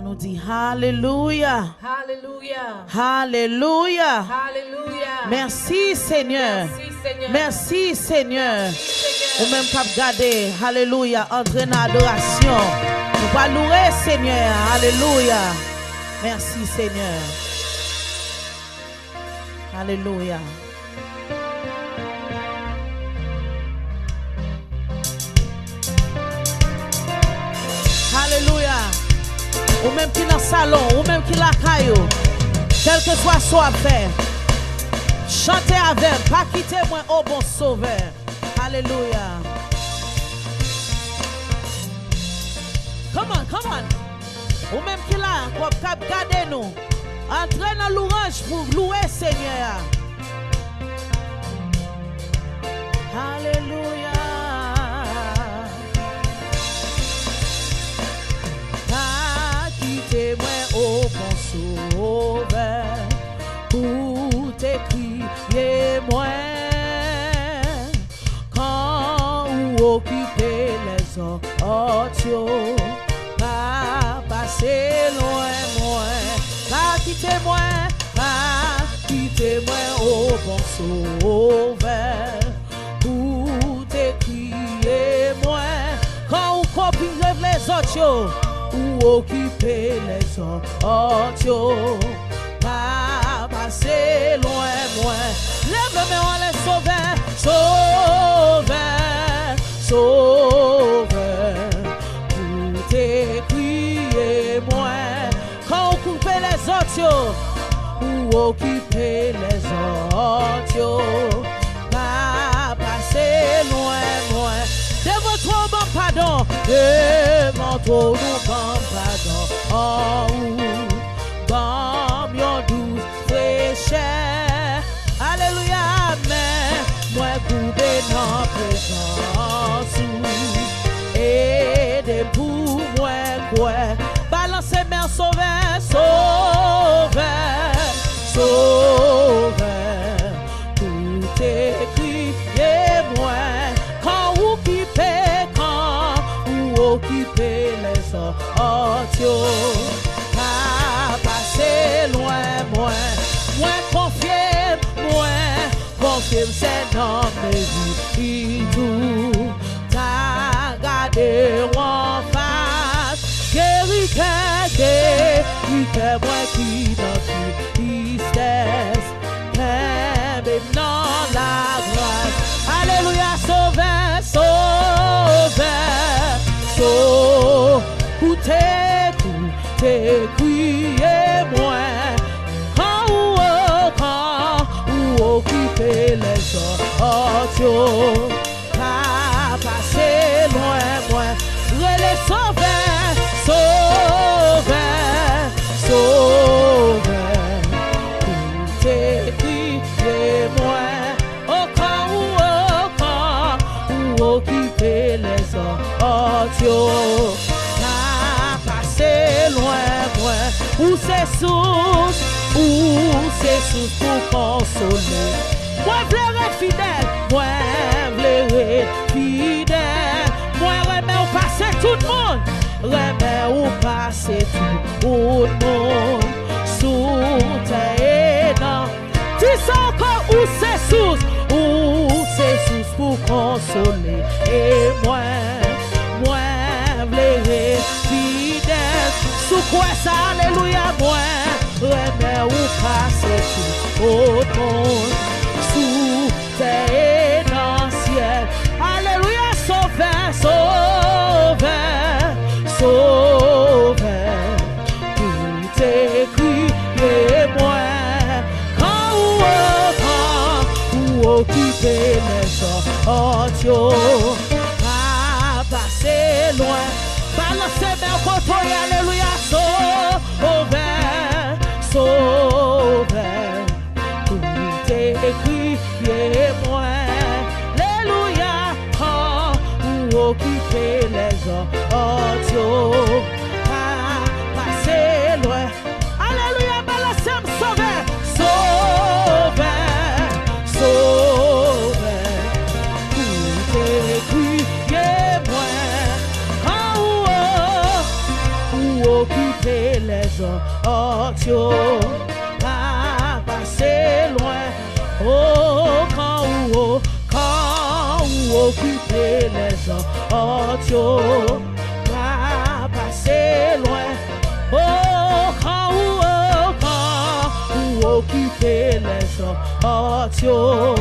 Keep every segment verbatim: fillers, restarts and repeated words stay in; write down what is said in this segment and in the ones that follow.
Nou di alelouya. Alelouya. Alelouya. Alelouya. Mèsi, Senyè. Mèsi, Senyè. Mèsi, Senyè. Mèsi, Senyè. Ou menm k ap gade, alelouya, antre nan adorasyon. Nou pral louwe Senyè a. Alelouya. Mèsi, Senyè. Alelouya. Alelouya. Ou menm ki nan salon, ou menm ki lakay ou, kèlkeswa sa w ap fè, chante avè m, pa kite mwen, o bon Sovè. Alelouya. Come on, come on. Ou menm ki la, k ap gade nou, antre nan louwanj pou louwe Senyè a. Alelouya. Pa kite mwen, o bon Sovè, pou te kriye mwen. Kan ou okipe lèzòt yo, pa pase lwen mwen. Pa kite mwen, pa kite mwen, o bon Sovè, pou te kriye mwen. Kan ou kopire lèzòt yo, ou okipe lèzòt yo, pa pase lwen mwen. Leve men w anlè, Sovè, Sovè, Sovè, pou te kriye mwen. Kan ou koupe lèzòt yo, ou okipe lèzòt yo, pa pase lwen mwen. Devan twòn ou ban m padon, devan twòn ou ban m padon. An ou ban m yon dous frechè. Alelouya, amèn. Mwen koube nan prezans ou. Ede m pou mwen kwè. Balanse men w, Sovè, Sovè, Sovè, pou te kriye mwen. Kan ou kipe, kan ou okipe lèzòt yo, pa pase lwen mwen. Mwen konfye m, mwen konfye m, Sènòm, mezi tou. Ta gade w anfas. Geri kè, geri kè mwen ki nan tristès. Kenbe m nan lagras. Alelouya, Sovè, Sovè, Sovè. Koute, koute kriye mwen. Kan ou, o, kan ou okipe lèzòt yo, pa pase lwen mwen. Rele, Sovè, Sovè, Sovè, pou te kriye mwen. O kan ou, o kan ou okipe lèzòt yo, pa pase lwen mwen. Ou se sous, ou se sous pou konsole. Mwen vle ret fidèl, mwen vle ret fidèl. Mwen renmen w pase tout moun, renmen w pase tout moun sou tè e nan. Di sa ankò, ou se sous, ou se sous pou konsole. E mwen, mwen vle ret fidèl. Si w kwè sa, alelouya, mwen renmen w pase tout moun sou tè e nan syèl. Alelouya, Sovè, Sovè, Sovè, pou te kriye mwen. Kan ou, o, kan ou okipe lèzòt yo, pa pase lwen. Balanse men w kote w ye, alelouya, Sovè, Sovè, pou te kriye mwen. Alelouya, kan ou okipe lèzòt yo, pa pase lwen. Alelouya, balanse m, Sovè, Sovè, Sovè, pou te kriye mwen. Kan okipe lèzòt yo, pa pase lwen. O, kan ou, o, kan ou okipe lèzòt yo, pa pase lwen. O, kan ou, o, kan ou okipe lèzòt yo,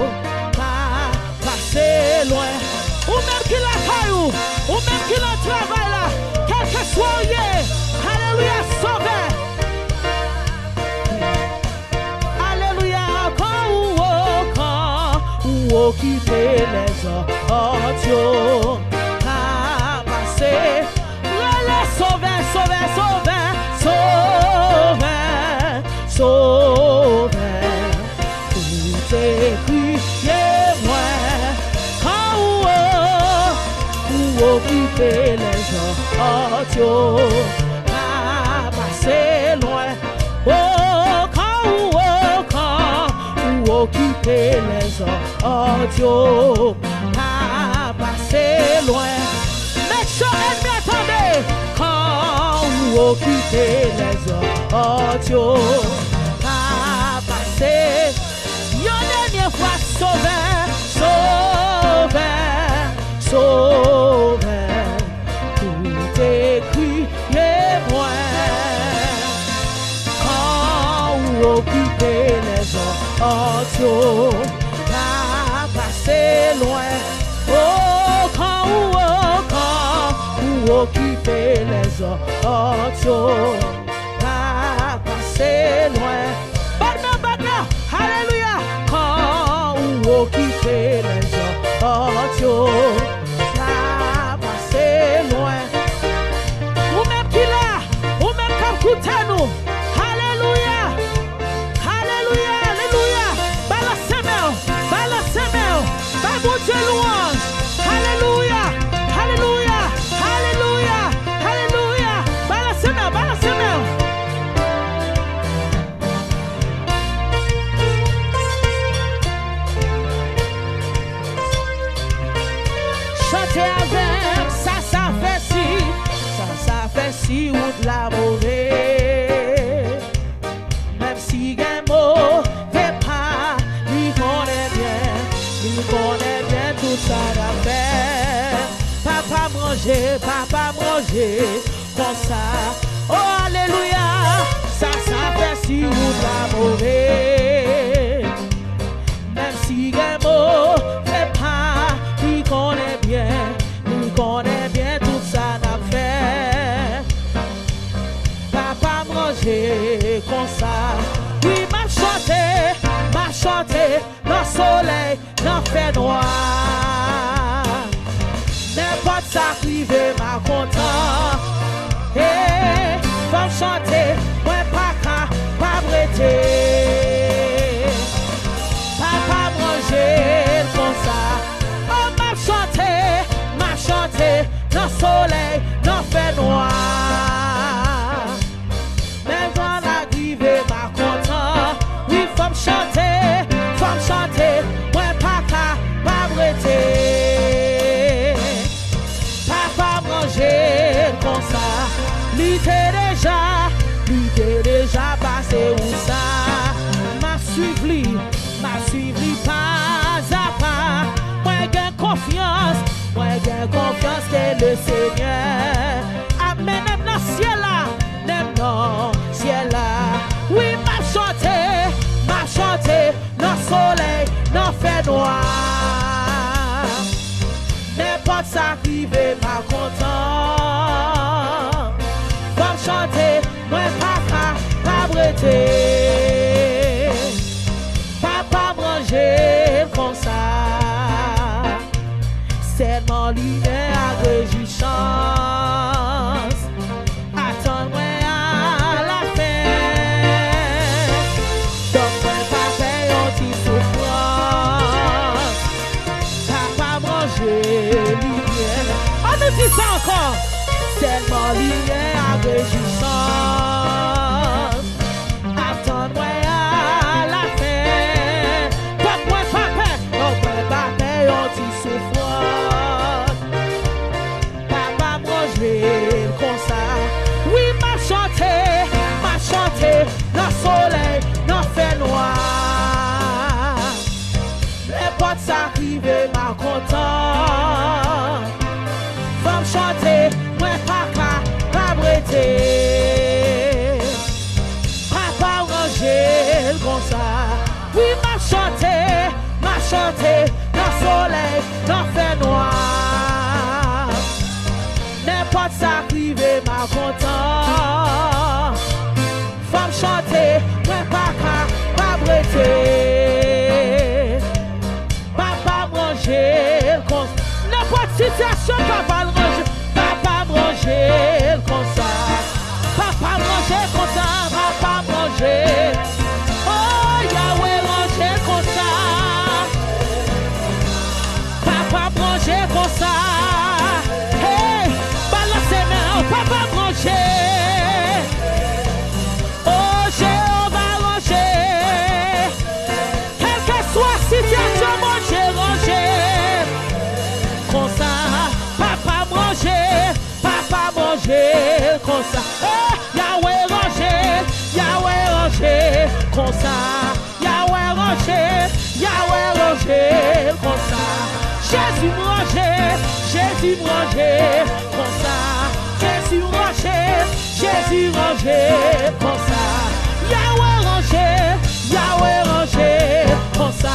pa pase lwen. Ou menm ki lakay ou, ou menm ki nan travay la, kèlkeswa ou ye, alelouya, sove. Alelouya, kan ou, o, kan ou okipe lèzòt yo, pa pase. Rele sove, sove, sove, sove, sove. Ou te kriye mwen, kan ou, o, ou okipe lèzòt yo, pa pase lwen. O, kan ou, o, kan ou okipe lèzòt yo, pa pase lwen. Make sure ènmi an tande. Kan ou okipe lèzòt yo, pa pase. Yon dènye fwa, sove, sove, sove. Ou te kriye mwen, kan ou okipe lèzòt yo, pa pase lwen. O, kan ou, o, kan ou okipe lèzòt yo, pa pase lwen. Bat men, bat men, alelouya. Kan ou okipe lèzòt yo, pa pase lwen. Ou menm ki la, ou menm k ap koute nou, alelouya, alelouya, alelouya. Balanse men w, balanse men w. Bay Bondye lwanj. Alelouya, alelouya, alelouya, alelouya. Balanse men w, balanse men w. Chante avè m, sa, sa fè si, sa, sa fè si wout la move. Menm si gen move pa, li konnen byen, li konnen byen tout sa n ap fè. Papa m ranje, papa m ranje, konsa. O, alelouya, sa, sa fè si wout la move. Menm si gen move pa, li konnen byen, li konnen byen tout sa n ap fè. Papa m ranje konsa. Wi, m ap chante, m ap chante nan solèy, nan fènwa. Nenpòt sa k rive, m a kontan. Hey, fò m chante, mwen pa kapab rete. Papa m ranje l konsa. O, m ap chante, m ap chante nan solèy, nan fènwa. Menm jan lagrive m a kontan. Wi, fò m chante, fò m chante, mwen pa kapab rete. Papa m ranje l konsa. Li te deja, li te deja pase wout sa. M ap swiv li, m ap swiv li pa a pa. Mwen gen konfyans, mwen gen konfyans ke Lesenyè ap mennen m nan syèl la, mennen m nan syèl la. Wi, m ap chante, m ap chante nan solèy, nan fènwa. Nenpòt sa k rive, m a kontan. Fò m chante, mwen pa kapab rete. Papa m ranje m konsa. Sèlman limyè ak rejwisans. Atann mwen alafen. Donk mwen pa pè yon ti soufrans. Papa m ranje limyè. Ann nou di sa ankò. Sèlman limyè ak rejwisans. Ap pa kontan. Fò m chante, mwen pa kapab rete. Papa m ranje l konsa. Wi, m ap chante, m ap chante nan solèy, nan fènwa. Nenpòt sa k rive, m ap kontan. Fò m chante, mwen pa kapab rete. Papa m ranje l konsa. Nenpòt sitiyasyon, papa l ranje. Papa m ranje l konsa. Papa m ranje l konsa. Papa m ranje. Oh, Yahweh ranje l konsa. Papa m ranje l konsa. Hey, balanse men w, papa m ranje. Oh, Jewova ranje. Kèlkeswa sitiyasyon, Bondye ranje. Konsa, papa m ranje, papa m ranje konsa. Eh, Yahweh ranje, Yahweh ranje konsa. Yahweh ranje, Yahweh ranje konsa. Jezi m ranje, Jezi m ranje konsa. Jezi m ranje, Jezi ranje konsa. Yahweh ranje, Yahweh ranje konsa.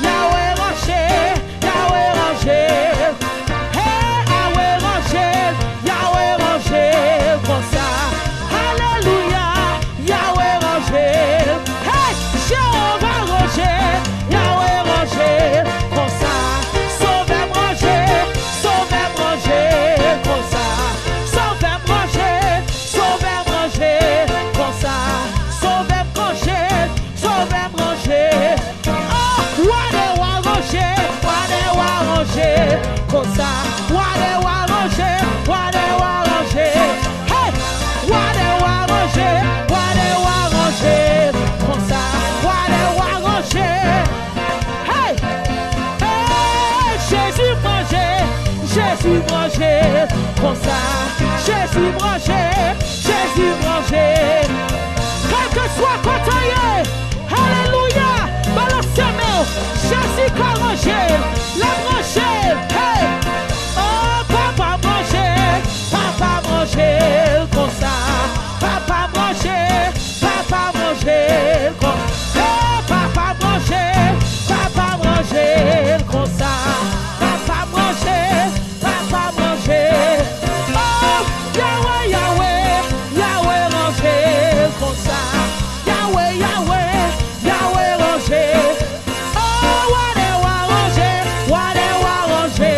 Yahweh ranje, Yahweh ranje. Hey, Yahweh ranje, Yahweh ranje konsa. Alelouya, Yahweh ranje. Hey, Jewova ranje, Yahweh ranje konsa. Sovè m ranje, Sovè m ranje konsa. Sovè m ranje, Sovè m ranje konsa. Sovè m ranje, Sovè m ranje. Oh, wa dè wa ranje, wa dè wa ranje konsa. Wa dè wa ranje, wa dè wa ranje. Hey! Wa dè wa ranje, wa dè wa ranje konsa. Wa dè wa ranje. Hey! Hey, Jezi m ranje, Jezi m ranje konsa. Jezi m ranje, Jezi m ranje. Kèlkeswa kote w ye, alelouya, balanse men w. Jezi ka ranje l, l ap ranje l. Hey! Oh, papa m ranje, papa m ranje l konsa. Papa m ranje, papa m ranje l konsa. Hey, papa m ranje, papa m ranje l konsa. Papa m ranje, papa m ranje. Oh, Yahweh, Yahweh, Yahweh ranje l konsa. Yahweh, Yahweh, Yahweh ranje. Oh, wa dè wa ranje, wa dè wa ranje.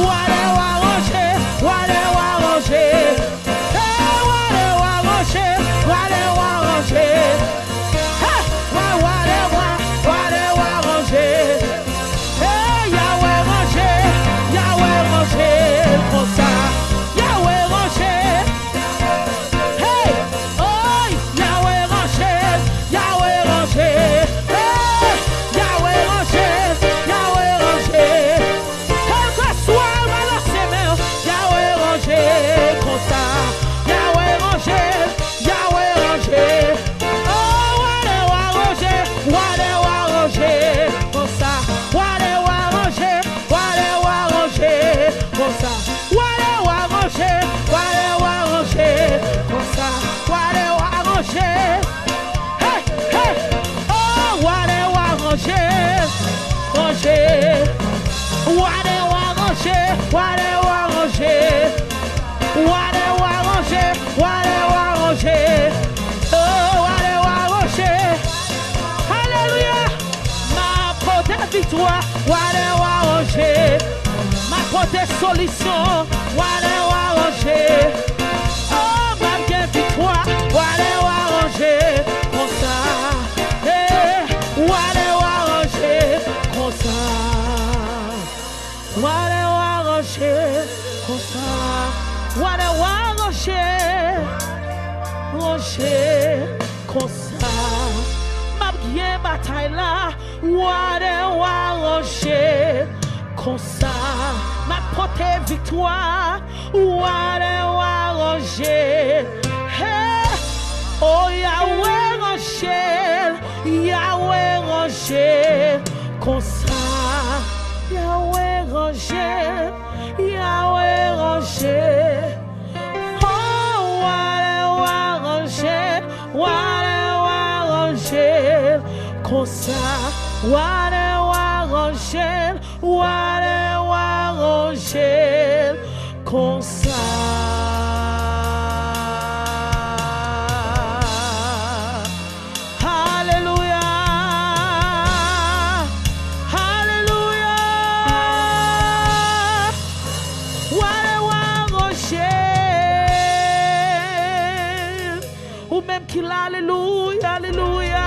Wa dè wa ranje, wa dè wa ranje. Hey, wa dè wa ranje, wa dè wa ranje. Hey, wa, wa dè wa, wa dè wa ranje. Hey, Yahweh ranje, Yahweh ranje konsa. Yahweh ranje. Hey, oh, Yahweh ranje, Yahweh ranje. Hey, Yahweh ranje, Yahweh ranje. Kèlkeswa, balanse men w. Yahweh ranje konsa. Yahweh ranje, Yahweh ranje. Oh, wa dè wa ranje, wa dè wa ranje konsa. Wa dè wa ranje, wa dè wa ranje konsa. Wa dè wa ranje, wa dè wa ranje konsa. Wa dè wa ranje. Hey, hey. Oh, wa dè wa ranje, ranje. Wa dè wa ranje, wa dè wa ranje. Wa dè wa ranje, wa dè wa ranje. Oh, wa dè wa ranje. Alelouya. M ap pote viktwa, wa dè wa ranje. M ap pote solisyon, wa dè wa ranje. Oh, m ap gen viktwa, wa dè wa ranje konsa. Eh, wa dè wa ranje konsa. Wa dè wa ranje konsa. Wa dè wa ranje, ranje konsa. M ap gen batay la. Wa dè wa ranje konsa. M ap pote viktwa. Wa dè wa ranje. Hey! Oh, Yahweh ranje l. Yahweh ranje konsa. Ranje, Yahweh ranje. Oh, wale wa ranje, wale wa ranje. Konsa, wale wa ranje, wale wa ranje. Konsa. Alelouya. Alelouya. Wale wa ranje. Ou menm ki la, alelouya, alelouya.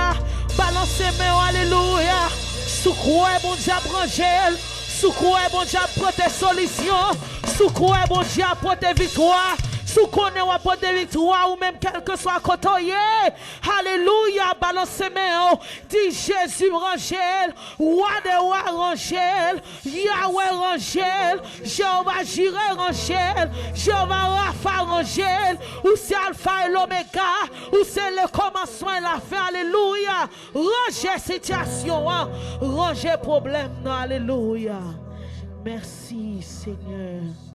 Balanse men w, alelouya. Si w kwè Bondye ap ranje l, si w kwè Bondye ap pote solisyon, si w kwè Bondye ap pote viktwa, si w konnen w ap pote viktwa, ou menm kèlkeswa kote w ye, alelouya, balanse men w, di Jezi ranje l, wa dè wa ranje l, Yahweh ranje l, Jewova Jire ranje l, Jewova Rafa ranje l, ou se Alfa e Lomega, ou se le kòmansman e lafen, alelouya. Ranje sitiyasyon an, ranje pwoblèm nan, alelouya. Mèsi, Senyè.